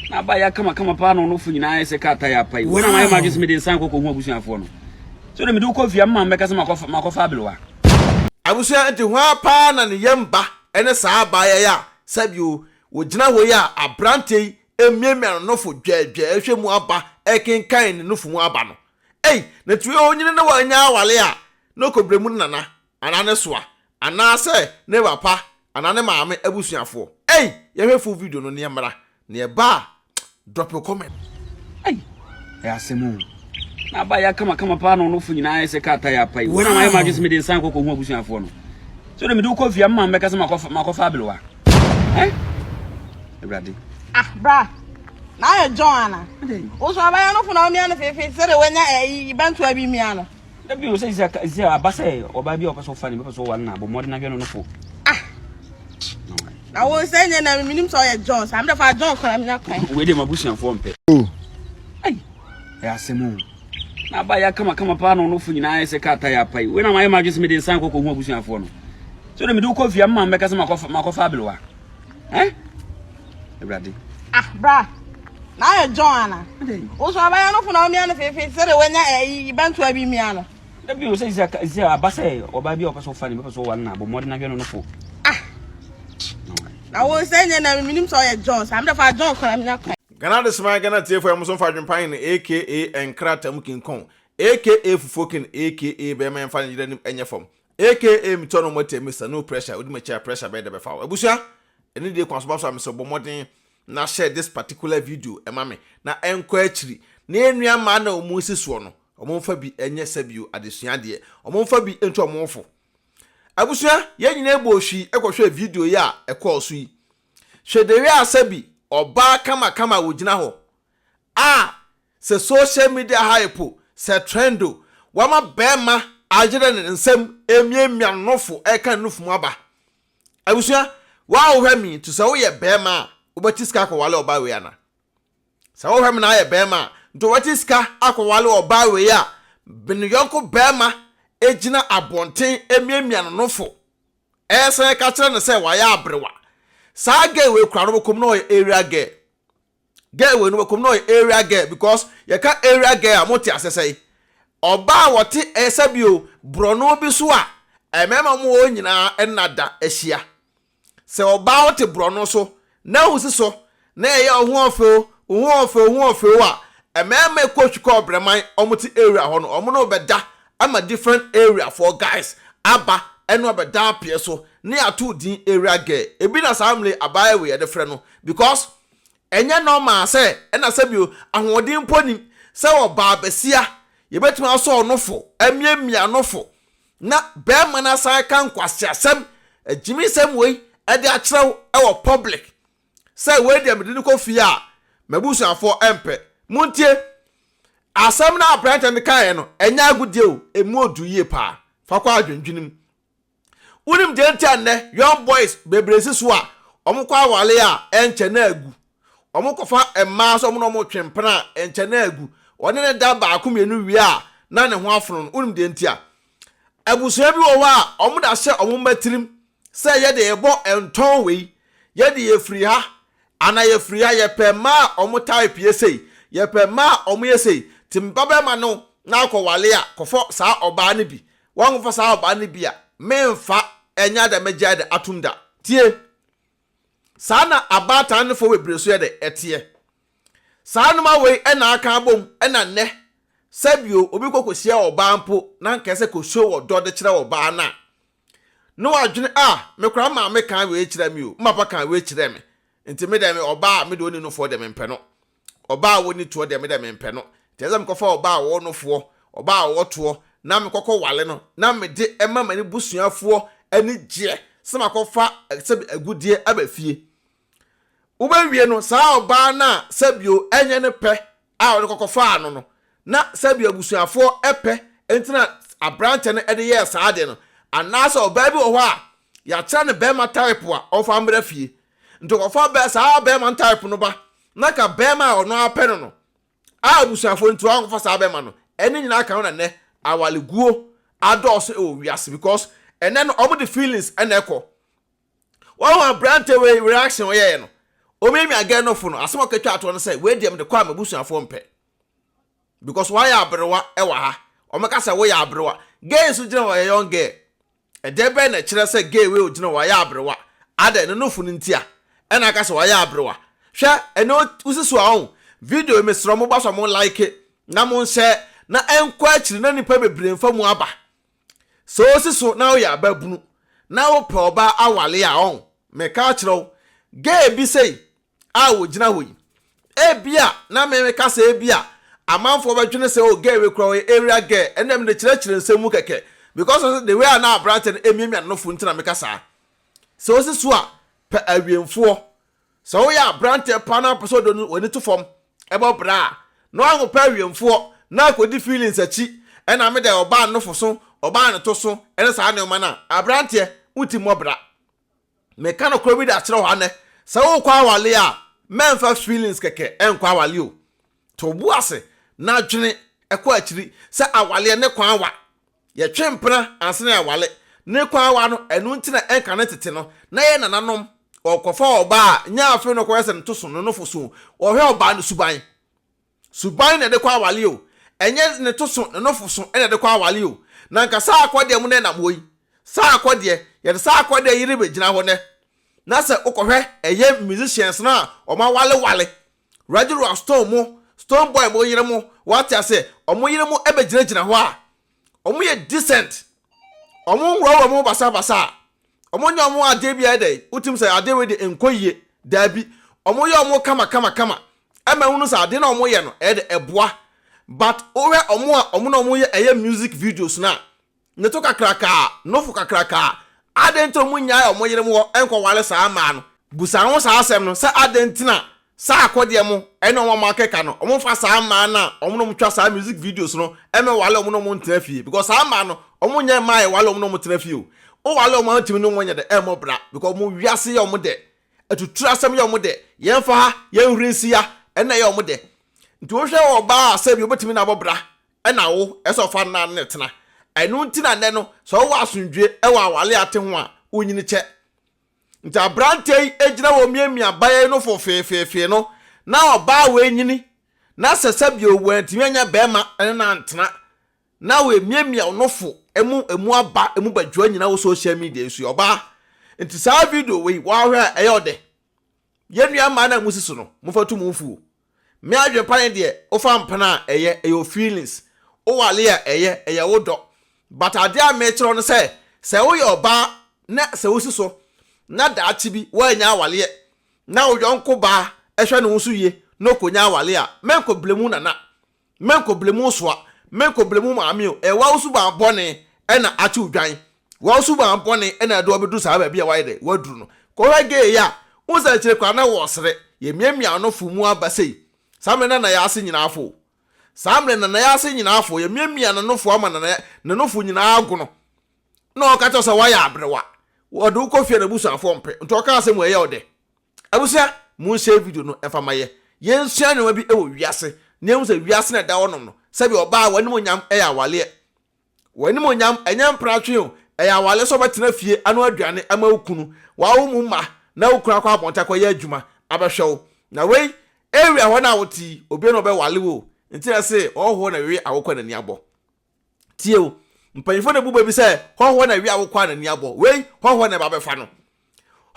Na aba ya kama kama paa na ɔnofo nyinaa ayɛ sɛ kaa taya apa yi. Wei na mayɛ m'adwene sɛ mede nsan kɔ kɔhu abusuafoɔ no. So de mede wo kɔ fie a me maame bɛka sɛ makɔfa makɔfa aberewa. Abusua nti hwan paa na ne yam ba ne saa abaayewa yi a sɛbio ogyina hɔ yi a aberanteɛ yi remiamia ne nofo dwɛɛdwɛɛ rehwɛ mu aba rekenkan ne nofo mu aba no? Ei, na nti wei onyini na wanya aware a na ɔkɔbrɛ mu ne nana anaa ne soa anaasɛ ne papa anaa ne maame abusuafoɔ. Ei yɛhwɛ full video no na yɛmmra na yɛba a drop your comment. Ei ɛyɛ asɛm o. Na aba ya kama kama paa na ɔnofo nyinaa ayɛ sɛ kaa taya apa yi. Wei na mayɛ m'adwene sɛ mede nsan kɔ kɔhu abusuafoɔ no. So de mede wo kɔ fie a me maame bɛka sɛ makɔfa makɔfa aberewa. Eh? Awurade. Ah bra. Na ayɛ John ana? Wo so abaya no fo na womia no feefee te sɛ deɛ wanya ɛyi bɛntoa bi mia no. Da bi o sɛ sɛ sɛ aba sɛ ɔbaa bi a ɔpɛ sɛ ɔfa ne bɛpɛ sɛ ɔware no a bɔ mmɔden na hwɛ no no fo. Ah. Na wo sɛ nyɛ na menim sɛ ɔyɛ John saa mede fa John kora menya kwan. Wei deɛ m'abusuafoɔ mpɛ. Ei, ɛyɛ asɛm o. Na aba ya kama kama paa na ɔnofo nyinaa ayɛ sɛ kaa taya apa yi. Wei na mayɛ m'adwene sɛ mede nsan kɔ kɔhu abusuafoɔ no. So de mede wo kɔ fie a me maame bɛka sɛ makɔfa makɔfa aberewa. Eh? Awurade. Ah, bra. Na ayɛ John ana? Wo so abaya no fo na womia no feefee te sɛ deɛ wanya ɛyi bɛntoa bi mia no. Da bi o sɛ sɛ sɛ aba sɛ ɔbaa bi a ɔpɛ sɛ ɔfa ne bɛpɛ sɛ ɔware no a bɔ mmɔden na hwɛ no no fo. Ah. Na wo sɛ nyɛ na menim sɛ ɔyɛ John saa mede fa John kora menya kwan. Ghana Adeseman Ghana Tiefo a Ɛmo So Mfa Adwempa Hene aka Nkrataa Mu King Kong aka Fufuo King aka Bɛɛma Yɛmfa Ne Yere Anim Nyɛ Fam aka Metua No Moatia Mister No Pressure Wodi M'akyi A Pressure Bɛyɛ Dɛ Bɛfa Wo Abusua Ɛne deɛ kwan so ba so a mesrɛ bɔ mmɔden na share this particular video ɛma me na ɛnkɔ akyiri na yɛn nua mmaa na wɔn si soɔ no wɔn mfa bi nyɛ sɛbio adesua deɛ wɔn mfa bi ntu wɔn fo. Abusua yɛn nyinaa bɔɔ hwii kɔhwɛɛ video yi a ɛkɔɔ so yi. Hwɛ dewi a sɛbi ɔbaa kamakama a ogyina hɔ a sɛ social media hype o, sɛ trend o, wama bɛɛma ayerɛ ne nsam emiamia no nofo ɛka ne nofo mu aba. Abusua, wo a wohwɛ me yi, to sɛ woyɛ bɛɛma a, wobɛte sika akɔwale ɔbaa wei ana? Sɛ wohwɛ me na ayɛ bɛɛma a, nti wobɛte sika akɔwale ɔbaa wei a ne yɔnko bɛɛma gyina abɔnten emiamia no nofo ɛsan ka kyerɛ no sɛ wayɛ aberewa. Saa girl wei kura no bɛkɔm na ɔyɛ area girl. Girl wei no bɛkɔm na ɔyɛ area girl because yɛka area girl a mote ase sɛe. Ɔbaa a wɔte ɛyɛ sɛ bio borɔno bi so a mmarima mo wɔ nyinaa nna da ahyia. Sɛ ɔbaa wote borɔno so na wosi so na ɛyɛ wo ho ɔfɛ o, wo ho ɔfɛ o, wo ho ɔfɛ o a, mmarima ɛkɔ twi kɔ ɔbrɛman wɔn te area hɔ no, wɔn ne wo bɛda ama different area foɔ guys aba ɛne wo abɛda apeɛ so ne yɛato wo din area girl. Ebi na saa mmerɛ yi abaayewa wei yɛde frɛ no because ɛnyɛ normal sɛ ɛna sɛbio ahoɔden mpo nim sɛ ɔbaa basia yɛbɛtumi asɔ ɔno fo, amiamia no fo na bɛɛma no asan aka nkwaseasɛm, agyimisɛm wei de akyerɛ wo wɔ public sɛ wei deɛ mede no kɔ fie a m'abusuafoɔ mpɛ. Montie! Asɛm no a aberanteɛ no kaeɛ no, ɛnyɛ agodie o, ɛmu ɔdu yie paa. Fa kɔ adwendwene mu. Wonim deɛ nti a nnɛ young boys bebree si so a wɔkɔ aware a ɛnkyɛ na agu? Wɔkɔfa mmaa sɛ wɔn na wɔtwe mpena a ɛnkyɛ na agu. Wɔne no da baako mmienu wie a na ne ho afono no. Wonim deɛ nti a? Abusua bi wɔ hɔ a wɔde ahyɛ wɔn mma tirim sɛ yɛde yɛbɔ ntɔn wei, yɛde yɛfiri ha anaa yɛfiri ha, yɛpɛ mmaa a wɔn type yɛ sei, yɛpɛ mmaa a wɔyɛ sei, nti me babarima ne wo na akɔwale a, kɔfa saa ɔbaa no bi. Woankɔfa saa ɔbaa no bi a, memfa ɛnyɛ ade a mɛgyae de atom da. Tie! Saa na abaatan no foɔ bebree so yɛ dɛ ɛteɛ. Saa nnoɔma wei na aka abom na nnɛ sɛbio obi kɔ kɔhyia ɔbaa mpo na anka ɛsɛ kɔ show ɔdɔ de kyerɛ ɔbaa no a, na wadwene ah me koraa me maame kaa wei kyerɛ me o, me papa kaa wei kyerɛɛ me nti me deɛ me ɔbaa a me deɛ ɔnni nofoɔ deɛ mempɛ no. Ɔbaa a ɔnni toɔ deɛ me deɛ mempɛ no. Nti ɛsɛ sɛ mekɔfa ɔbaa a ɔwɔ nofoɔ, ɔbaa a ɔwɔ toɔ na mekɔkɔ wale no na mede ma m'ani busuafoɔ ani gyeɛ sɛ makɔfa sɛbi agudeɛ aba fie. Wobɛwie no saa ɔbaa no a sɛbio ɛnyɛ ne pɛ a ɔde kɔkɔfaa no no na sɛbio abusuafoɔ pɛ nti na aberanteɛ no de yɛɛ saa adeɛ no anaasɛ ɔbaa bi wɔ hɔ a yɛakyerɛ no bɛrima type a ɔmfa mmra fie nti ɔkɔfa bɛ saa bɛrima type no ba na ka bɛrima a ɔno ara pɛ no no a abusuafoɔ nti wankɔfa saa bɛrima no ɛne nyinaa ka ho na nnɛ awareguo adɔɔso wɔ wiase because ɛnɛ no wɔn de feelings ɛna ɛkɔ. Wahu aberante wei reaction ɔyɛɛ no. Ɔmiamia girl no fo no, asɛm a ɔka twa atoɔ no sɛ, wei deɛ mede kɔ a m'abusuafoɔ mpɛ. Because wayɛ aberewa wɔ ha. Wɔbɛka sɛ woyɛ aberewa. Girl yi nso gyina hɔ, ɔyɛ young girl. Ɛdeɛ bɛn na ɛkyerɛ sɛ gay wei ogyina hɔ wayɛ aberewa? Adɛn, ne nofo no ntia? Ɛna aka sɛ wayɛ aberewa. Hwɛ, ɛnɛ wosi so a ɔho, video yi mesrɛ mo ba so a mo like na mo nhyɛ na ɛnkɔ akyiri na nipa bebree nfa mu aba. Sɛ wosi so na woyɛ ababunu na wopɛ ɔbaa awale a ɔho, meka akyerɛ wo, gay bi sei a wɔgyina hɔ yi, ebia na me meka sɛ ebia amanfoɔ bɛdwene sɛ oh girl wei koraa ɔyɛ area girl, ɛnna mede kyerɛkyerɛ nsɛm mu kɛkɛ because of the way a na aberanteɛ no emiamia ne nofo nti na meka saa. Sɛ wosi so a, pɛ awiemfoɔ. Sɛ woyɛ aberanteɛ paa na wopɛ sɛ wode w'ani to fam bɔ bra a, na woankɔpɛ awiemfoɔ na akɔdi feelings akyi, ɛna me deɛ ɔbaa ne nofo so, ɔbaa ne to so, ɛne saa nneɛma no a, aberanteɛ, wonti mmɔ bra. Meka nokorɛ bi de akyerɛ wo ha nnɛ, sɛ worekɔ awale a, mɛmfa feelings kɛkɛ nkɔ awale o. To wo bo ase na dwene kɔ akyiri sɛ awaleɛ ne kwan wa. Yɛtwe mpena ansa na yɛawale. Ne kwan wa no, ɛno nti na ɛnkane tete no, na yɛn nananom, wɔkɔfa ɔbaa a, nyɛ afei na ɔkɔyɛ sɛ ne to so, ne nofo so o, wɔhwɛ ɔbaa no suban. Suban na ɛde kɔ awale o. Ɛnyɛ ne to so ne nofo so na ɛde kɔ awale o. Na nka saa akɔdeɛ mu na ɛnam hɔ yi. Saa akɔdeɛ, yɛde saa akɔdeɛ yi rebɛgyina hɔ nɛ. Na sɛ wokɔhwɛ ɛyɛ musicians no a wɔn awalewale, Reggie Rockstone mo, Stone Boy mo yere mo, wate aseɛ, wɔn yere mo bɛgyinagyina hɔ a, wɔn yɛ decent. Wɔn nworɔworɔ wɔn ho basabasa. Wɔn nyɛ wɔn adeɛ bi a ɛdɛ, wotim sɛ adeɛ wei deɛ nkɔ yie. Daabi. Wɔn yɛ wɔn kama kama kama. Ɛma hunu sɛ adeɛ na wɔn yɛ no ɛyɛ dɛ ɛboa. But wohwɛ wɔn a wɔn na wɔn yɛ ɛyɛ music videos no a, ne to kakrakaa, nofo kakrakaa, adɛn nti na wɔn nnyae wɔn yere mo hɔ nkɔ ware saa mmaa no? Busa ho saa asɛm no sɛ adɛn nti na saa akɔdeɛ mo ɛne wɔn a wɔn akeka no wɔn mfa saa mmaa no a wɔn na wɔn twa saa music videos no ɛmɛ wale wɔn na wɔn ntena fie because saa mmaa no wɔn nyɛ mmaa a ɛwale wɔn na wɔn tena fie o wo wale wɔn a ntumi ne wɔn nyɛ dɛ ɛmmɔ bra because wɔn wiase yɛ wɔn dɛ atuturu asɛm yɛ wɔn dɛ yɛn fa ha yɛn huri nsi ya ɛna ɛyɛ wɔn dɛ nti wohwɛ ɔbaa a sɛ bi obetumi na abɔ bra ɛna wo ɛsɛ ɔfa nna ne tena ɛno nti na nnɛ no sɛ wowɔ asomdwe ɛwɔ awale ate ho a wonyini kyɛ. Nti aberanteɛ yi gyina hɔ miamia abaayewa yi nofo feefeefee no, na ɔbaa wei nyini, na sɛ sɛbio wantumi anya bɛrima ne no antena, na wamiamia wo nofo emu emu aba emu badwoa nyina wɔ social media yi so yi, ɔbaa. Nti saa video wei wahwɛ a ɛyɛ ɔdɛ. Yɛn nua mmaa no a musi so no, momfa tu mo mfuo. Me adwene pa ne deɛ, wofa mpena a ɛyɛ, ɛyɛ wo feelings. Wowale a ɛyɛ, ɛyɛ wo dɔ. But adeɛ a mekyerɛ wo no sɛ, sɛ woyɛ ɔbaa na sɛ wosi so na daakye bi woannya awaleɛ na wo yɔnko baa hwɛ ne ho so yie na ɔkɔnya awale a, mɛnkɔ blame wo nana. Menkɔ blame wo soa, menkɔ blame wo maame o, ɛyɛ wawo suban bɔne na akye wo dwan, wawo suban bɔne na ɛde wo abɛduru saa baabi a wayɛ dɛ, waduru no. Kɔhwɛ gay yi a, wohu sɛ akyire koraa na wɔresere, yɛmiamia ano fo mu aba sei, saa mmerɛ na nana ase nyinaa fo o, saa mmerɛ nana ase nyinaa fo, yɛmiamia ne nofo ama nana ne nofo nyinaa agono, na ɔka kyerɛ sɛ wayɛ aberewa, wɔde wo kɔ fie na abusuafoɔ mpɛ, nti ɔka asɛm wɔ ɛyɛ wo dɛ. Abusua, monshare video no mfa ma yɛ. Yɛnsua nneɛma bi wɔ wiase na yɛhu sɛ wiase na ɛda hɔnom no, sɛdeɛ ɔbaa w'animuonyam yɛ awaleɛ. W'animuonyam ɛnyɛ mpratwe o, ɛyɛ awaleɛ sɛ wobɛtena fie anoa aduane ama wo kunu, wawo mu mma na wo kunu akɔ abɔnten akɔyɛ adwuma abɛhwɛ wo. Na wei, area hɔ no a wote yi, obiara na ɔbɛwale wo o. Nti na ɛse ɔhɔhoɔ na wewe awokɔ n'ani abɔ. Tie o, mpanyimfo na ebu bɛ bi sɛ, Hɔhoɔ na wia wo kɔ a n'ani abɔ. Wei, hɔhoɔ na ɛba bɛfa no.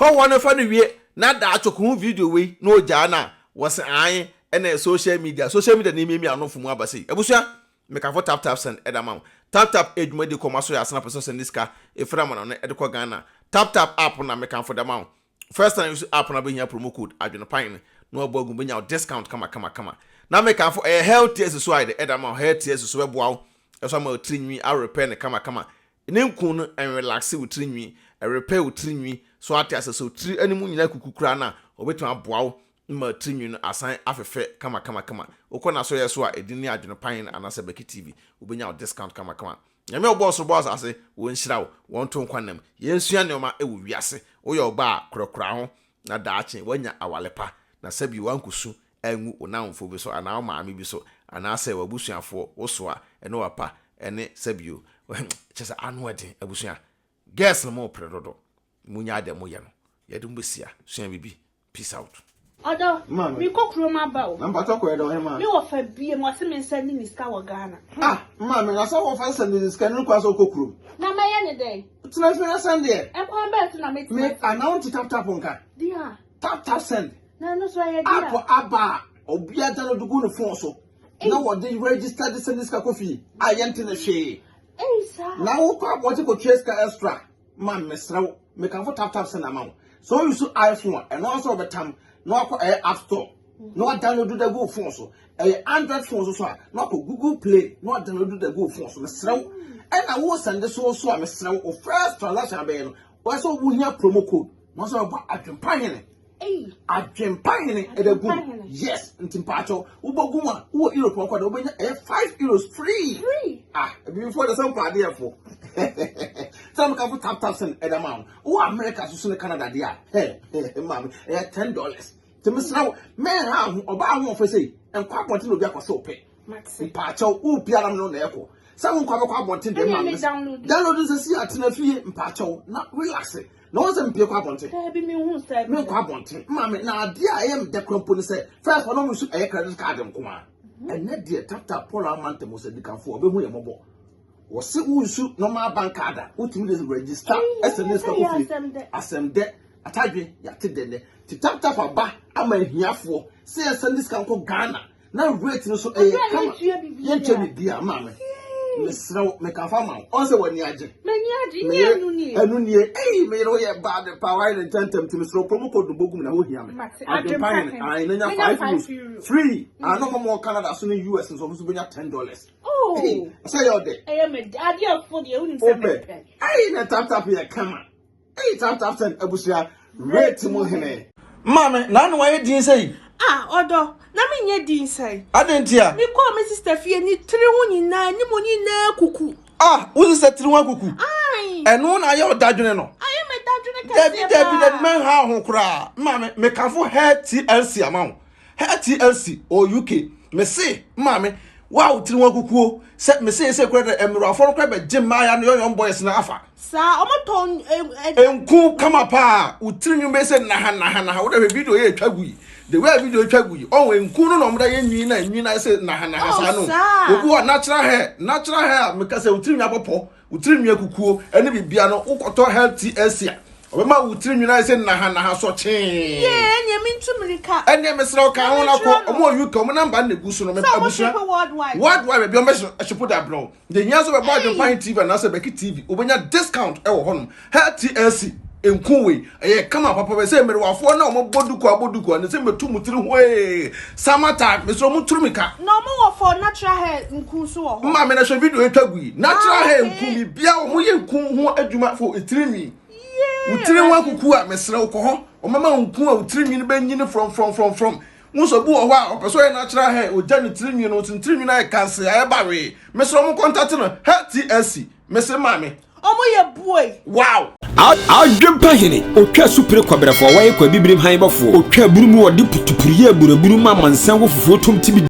Hɔhoɔ no fa no wie na daakye ɔkɔhu video wei na ɔgyaa no a, wɔse aane, ɛna ɛyɛ social media. Social media na emiamia anofo mu aba sei. Abusua, mekafo tap tap send ɛde ama wo. Tap tap yɛ dwumadi kɔ ma so yɛ asena pɛ sɛ ɔsɛnde sika efiri amanɔne ɛde kɔ Ghana. Tap tap app na mekamfo de ama wo. First time use app na bɛhia promo code adwene pan no na wabɔ agu bɛnya wo discount kama kama kama. Na mekamfo ɛyɛ health tears so ayɛ de ɛda ma wo hair tears so bɛboa wo ɛso ama wo tiri nwi a repair ne kama kama. Ne nku no ɛnrelaxe wo tiri nwi, ɛrepair wo tiri nwi so ate ase sɛ wo tiri anim nyinaa kuku koraa no a ɔbɛtumi aboa wo ma tiri nwi no asan afefɛ kama kama kama. Wokɔ n'asɔyɛ so a ɛdin ne adwene pan anaasɛ Becky TV wobɛnya wo discount kama kama. Nyame a ɔbɔɔ soro bɔɔ asase, wɔnhyira wo, wɔnto nkwa nna mu. Yɛnsua nneɛma wɔ wiase. Woyɛ ɔbaa a, korakora ho na daakye woanya aware pa, na sɛbi woankosu angu wo nnamfo bi so anaa wo maame bi so anaasɛ w'abusuafoɔ wo so a, ɛne w'apa ne sɛbio kyerɛ sɛ ano ɛden. Abusua, girls no mo pere dodo, monyae deɛ moyɛ no, yɛde mo bɛsia. Sua biribi. Peace out. Ɔdɔ, Maame. mekɔ kurom aba o. Na mpatɔ kɔ yɛ dɛ ɔhema. Me wɔfa bie mu ɔse me nsa ni ne sika wɔ Ghana. Ah, maame, na sɛ wɔfa sɛ ne sika no kwan sɛ wokɔ kurom. Na mɛyɛ ne dɛn? Tena fie na sɛn deɛ. Ɛkwan bɛɛ so na mɛtumi Me anaa wonte tap tap nka. Deɛ. Tap tap send. Na ɛno so ɛyɛ deɛ. App aba a obiara download gu ne phone so. Na wɔde register de send sika kɔ fie a yɛnte ne hwee. Ei saa. Na wokɔ abɔnten kɔtua sika extra. Ma mesrɛ wo, mekamfo tap tap send ama wo. Sɛ wo use iPhone a, ɛno ara sɛ wɔbɛtam na wakɔ ɛyɛ app store na wadownload da gu wo phone so. Ɛyɛ Android phone so so a, na wakɔ Google Play na wadownload da gu wo phone so. Mesrɛ wo. Ɛna wo send so so a mesrɛ wo, wo first transaction abɛyɛ no, wɔyɛ sɛ wohia promo code. Na wɔsɛ wɔbɔ adwempa hene. Ei. Adwempa hene ɛda gu mu. Yes, nti mpaakyɛw, wobɔ gu mu a, wowɔ Europe nkɔ de wobɛnya ɛyɛ €5 free. Free. Ah, ebibifoɔ de sɛ mpa adeɛ fo. Sɛ meka fo tap tap send ɛda ma wo. Wowɔ America so so ne Canada deɛ a, hɛ, maame, ɛyɛ $10. Nti mesrɛ wo, mɛnha ho, ɔbaa ho ɔfɛ sɛ, nkɔ abɔnten na obi akɔ sɛ wopɛ. Mate. Mpaakyɛw, wo biara no na ɛkɔ. Sɛ wo nkɔ abɛkɔ abɔnten deɛ Ɛnna maame. me download. Download sɛ si atena fie mpaakyɛw na relax. Na wɔn sɛ mpie kɔ abɔnten. Daabi me hu sɛ. Me nkɔ abɔnten. Maame, na adeɛ a ɛyɛ me dɛ kora mpo ne sɛ, first ɔno nso ɛyɛ credit card nko a. Ɛnɛ deɛ tap tap Paul Amante mo sɛ dikanfo ɔbɛhu yɛ mmɔbɔ. Wɔse wo nsu normal bank card a wotumi de register ɛsɛ ne sika ɛyɛ kɔ fie. asɛm dɛ. Asɛm dɛ atadwe yɛate dɛ nɛ. Ti tap tap aba ama ahiafoɔ sɛ yɛsɛ ne sika nkɔ Ghana na rate no so ɛyɛ Ɔbɛn kama. yɛntua biribiara. Yɛntua biribiara maame. Mesrɛ wo mekafa ma wo. Ɔn sɛ w'ani agye. M'ani agye nyɛ ɛnu nie. Ɛnu nie. Ei meyere woyɛ bad pa wayɛ ne ntɛntɛm nti mesrɛ wo promo code bɔ gum na ho hia me. Mate. Adwempa hene. Adwempa Ayi na nya Menya 5 5 euros. euro. Free. Ah no mo Canada so ne US nso ɔmo nso bɛnya $10. Oh. Ei, sɛ yɛ ɔdɛ. Ɛyɛ me dɛ. Adeɛ fo deɛ wonim sɛ Wopɛ. mepɛ. Ei na tap tap yɛ kama. Ei tap tap send abusua rate mu hene. Maame, na ano wayɛ din sɛ yi. Ah, ɔdɔ, na menyɛ din sɛe. Adɛn nti a? Mekɔɔ me sister fie ne tiri ho nyinaa, ne mu nyinaa kuku. Ah, wo sister tiri ho akuku. Ai. Ɛno na ayɛ ɔdadwene no. Ayɛ me dadwene Dabi kɛseɛ dabi dabi paa. mɛnha ho koraa. Maame, mekamfo hair TLC ama wo. Hair TLC wɔ UK. Mese, maame, wa wo tiri ho akukuo sɛ mese sɛ kura dɛ mmerɛwafoɔ no kora bɛgye mmaaya no young boys no afa. Saa, ɔmo tɔn Nku kama paa, wo tiri nwi bɛyɛ sɛ naha naha naha. Wo dɛ hwɛ video yɛ etwa gu yi. The way a video etwa gu yi, ɔwɔ nku no na ɔmo da yɛ nwi na nwi na ayɛ sɛ naha naha Oh, saa no. saa. Obi wɔ natural hair, natural hair a meka sɛ wo tiri nwi abɔpɔ, wo tiri nwi akukuo ɛne bibia no, wokɔtɔ hair TLC a, ɔbɛma wo tiri nwi no ayɛ sɛ naha naha sɔ kyee. Yee, ɛneɛ mentu mirika. Ɛneɛ mesrɛ wo ka ho na kɔ, Mɛkyerɛ no. ɔmo wɔ UK, ɔmo number na egu so no, Sɛ ɔmo abusua. ship worldwide. Worldwide baabi ɔmo bɛ ship da brɛ wo. De hia sɛ bɛbɔ Adwempa TV anaasɛ Bɛki TV, wobɛnya discount ɛwɔ hɔnom. Hair TLC nku wei ɛyɛ kama papa bɛ sɛ mmerewafoɔ na ɔmo bɔ duku abɔ duku a ne sɛ mɛtu mu tiri ho ee summer time mesrɛ ɔmo turu mi ka. Na ɔmo wɔ for natural hair nku nso wɔ hɔ. Maame na hwɛ video etwa gu yi natural Ah, hair okay. nku bi bia ɔmo yɛ nku ho adwuma for etiri nwi. Yee. Wo tiri ho akuku a mesrɛ wo kɔ hɔ ɔmama nku a wo tiri nwi no bɛnyini from from from from wo nso bi wɔ hɔ a ɔpɛ sɛ ɔyɛ natural hair ogya ne tiri nwi no nso ne tiri nwi no ayɛ kanse ayɛ bawee mesrɛ ɔmo contact no hair TLC mese maame. Ɔmo yɛ bue. Wow. Adwempa hene otwa supere kɔbrɛfoɔ a wɔyɛ kɔ abibirim han bɔfoɔ otwa aburu mu wɔde putupuru yɛ aburaburu ma amansan wɔ fufuo tom tibi.